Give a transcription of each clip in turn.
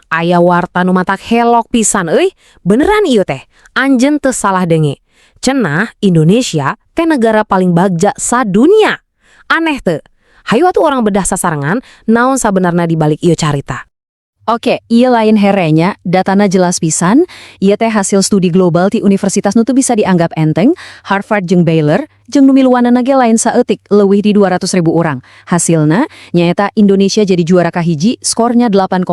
Aya warta nu matak helok pisan euy, beneran ieu teh. Anjeun teu salah denge. Cenah Indonesia teh negara paling bagja sadunia. Aneh teu? Hayu atuh urang bedah sasarengan naon sabenerna di balik ieu carita. Oke, ieu lain here nya, datana jelas pisan, ieu teh hasil studi global ti universitas nu teu bisa dianggap enteng, Harvard jeung Baylor, jeung nu miluanana ge lain saeutik, leuwih di 200 ribu orang. Hasilna, nyaeta Indonesia jadi juara kahiji, skornya 8,30.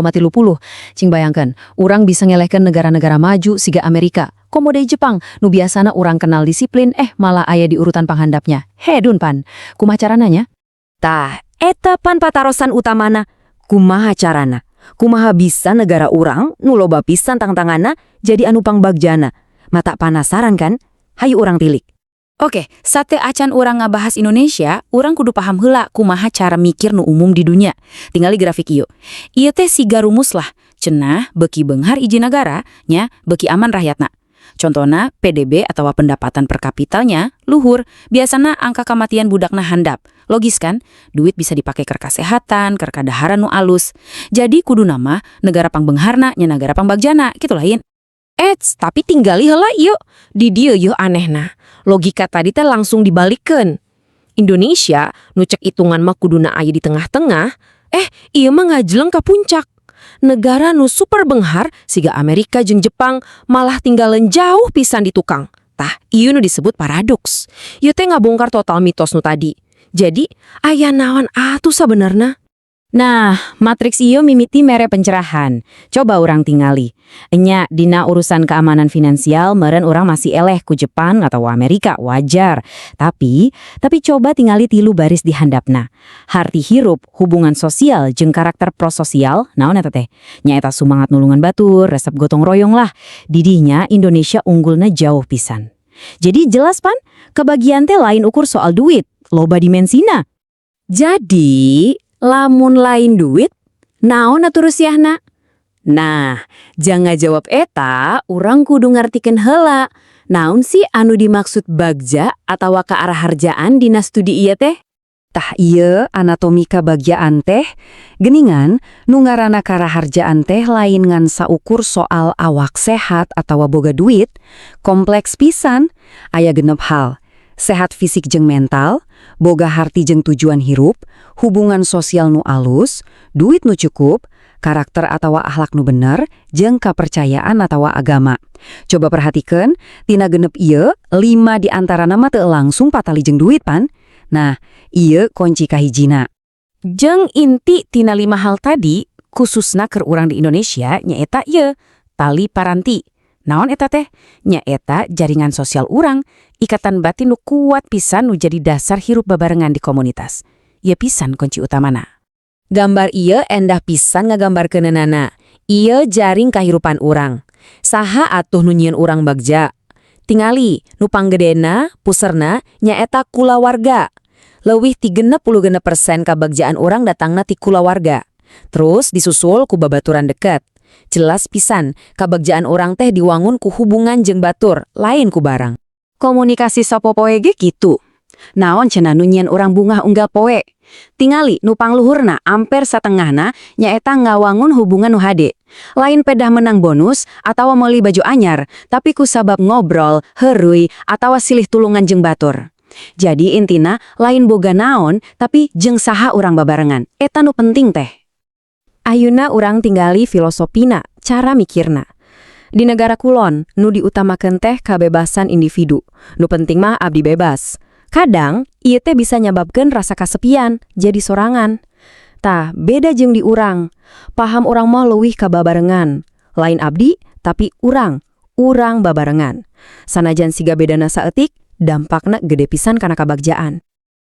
Cing bayangkan, urang bisa ngelehkeun negara-negara maju siga Amerika. Komo deui Jepang, nu biasana urang kenal disiplin, eh malah aya di urutan panghandapnya. Hedun pan, kumaha carana nya? Tah, eta pan patarosan utamana. Kumaha carana? Kumaha bisa negara urang nu loba pisan tangtanganna jadi anu pangbagjana? Matak panasaran kan? Hayu urang tilik. Oke, sateuacan urang ngabahas Indonesia, urang kudu paham heula kumaha cara mikir nu umum di dunia. Tingali grafik ieu. Ieu teh siga rumus lah. Cenah beuki beunghar hiji negara, nya beuki aman rakyatna. Contohna PDB atau pendapatan per kapitalnya luhur, biasana angka kematian budakna handap. Logis kan? Duit bisa dipakai keur kesehatan, keur kadaharan nu alus. Jadi kuduna mah negara pangbeungharna nya negara pangbagjana, gitu lain. Eits, tapi tinggali heula ieu. Di dieu yeuh anehna. Logika tadi teh langsung dibalikeun. Indonesia nu cek hitungan mah kuduna aya di tengah-tengah, eh ieu mah ngajleng ka puncak. Negara nu super benghar siga Amerika jeung Jepang malah tinggalan jauh pisan di tukang. Tah, ieu nu disebut paradoks. Ieu teh ngabongkar total mitos nu tadi. Jadi, aya naon atuh sabenerna? Nah, matriks ieu mimiti mere pencerahan. Coba urang tingali. Enya, dina urusan keamanan finansial meren urang masih eleh ku Jepang atau Amerika, wajar. Tapi coba tingali tilu baris di handapna. Harti hirup, hubungan sosial, jeung karakter prososial, naon eta teh? Nyaeta sumangat nulungan batur, resep gotong royong lah. Didinya Indonesia unggulna jauh pisan. Jadi jelas pan, kabagjaan teh lain ukur soal duit, loba dimensina. Jadi, lamun lain duit, naon atuh rusiahna? Nah, jang ngajawab eta, urang kudu ngartikeun heula. Naon sih anu dimaksud bagja atau kaaraharjaan dina studi ieu teh? Tah ieu anatomi kabagjaan teh, geningan nu ngaranna karaharjaan teh lain ngan saukur soal awak sehat atau boga duit, kompleks pisan, aya 6 hal. Sehat fisik jeung mental, boga harti jeung tujuan hirup, hubungan sosial nu alus, duit nu cukup, karakter atau akhlak nu bener, jeung kepercayaan atau agama. Coba perhatikan, tina 6 ieu, 5 di antarana mah teu langsung patali jeung duit pan. Nah, ieu kunci kahijina. Jeung inti tina 5 hal tadi, khususna keur urang di Indonesia, nyaeta ieu, tali paranti. Naon eta teh? Nyaeta jaringan sosial urang, ikatan batin nu kuat pisan nu jadi dasar hirup babarengan di komunitas. Ieu pisan kunci utamana. Gambar ieu endah pisan ngagambarkeunana. Ieu jaring kahirupan urang. Saha atuh nu nyieun urang bagja? Tingali, nu panggedena, puserna, nyaeta kulawarga. Leuwih ti 66% kabagjaan urang datangna ti kulawarga. Terus disusul ku babaturan deket. Jelas pisan, kabagjaan urang teh diwangun ku hubungan jeung batur, lain ku barang. Komunikasi sapopoe ge kitu. Naon cenah nu nyieun urang bungah unggal poe? Tingali nu pangluhurna amper satengahna nyaeta ngawangun hubungan nu hade. Lain pedah menang bonus atawa meuli baju anyar, tapi kusabab ngobrol, heureuy, atawa silih tulungan jeung batur. Jadi intina lain boga naon, tapi jeung saha urang babarengan. Eta nu penting teh. Ayeuna urang tinggali filosofina, cara mikirna. Di negara kulon, nu diutamakeun teh kebebasan individu. Nu penting mah abdi bebas. Kadang, ieu teh bisa nyababkeun rasa kasepian, jadi sorangan. Tah, beda jeung di urang. Paham urang mah leuwih ka babarengan. Lain abdi, tapi urang. Urang babarengan. Sanajan siga bedana saeutik, dampakna gede pisan kana kabagjaan.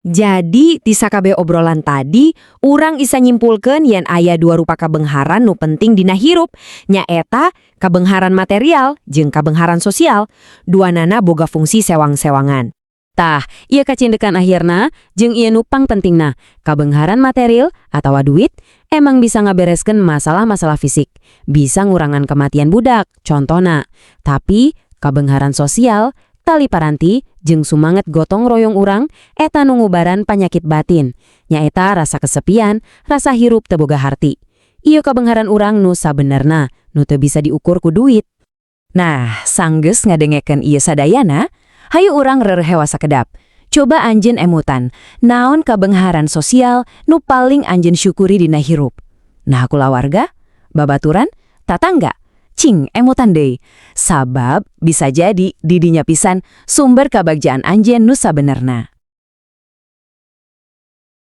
Jadi, ti sakabeh obrolan tadi, urang isa nyimpulkeun yen aya dua rupa kabengharan nu penting dina hirup, nyaeta kabengharan material jeung kabengharan sosial, duanana boga fungsi sewang-sewangan. Tah, ieu kacindekan akhirna jeung ieu nu pangpentingna, kabengharan material atawa duit emang bisa ngabereskeun masalah-masalah fisik, bisa ngurangan kematian budak, contohna. Tapi kabengharan sosial, tali paranti, jeung sumanget gotong royong urang, eta nu ngubaran panyakit batin, nyaeta rasa kesepian, rasa hirup teu boga harti. Ieu kabeungharan urang nu sabenerna, nu teu bisa diukur ku duit. Nah, sanggeus ngadengekeun ieu sadayana, hayu urang rerehewa sakedap. Coba anjeun emutan, naon kabeungharan sosial nu paling anjeun syukuri dina hirup? Nah, kulawarga, babaturan, tatangga, cing emutan deui. Sabab bisa jadi didinya pisan sumber kabagjaan anjeun nu sabenerna.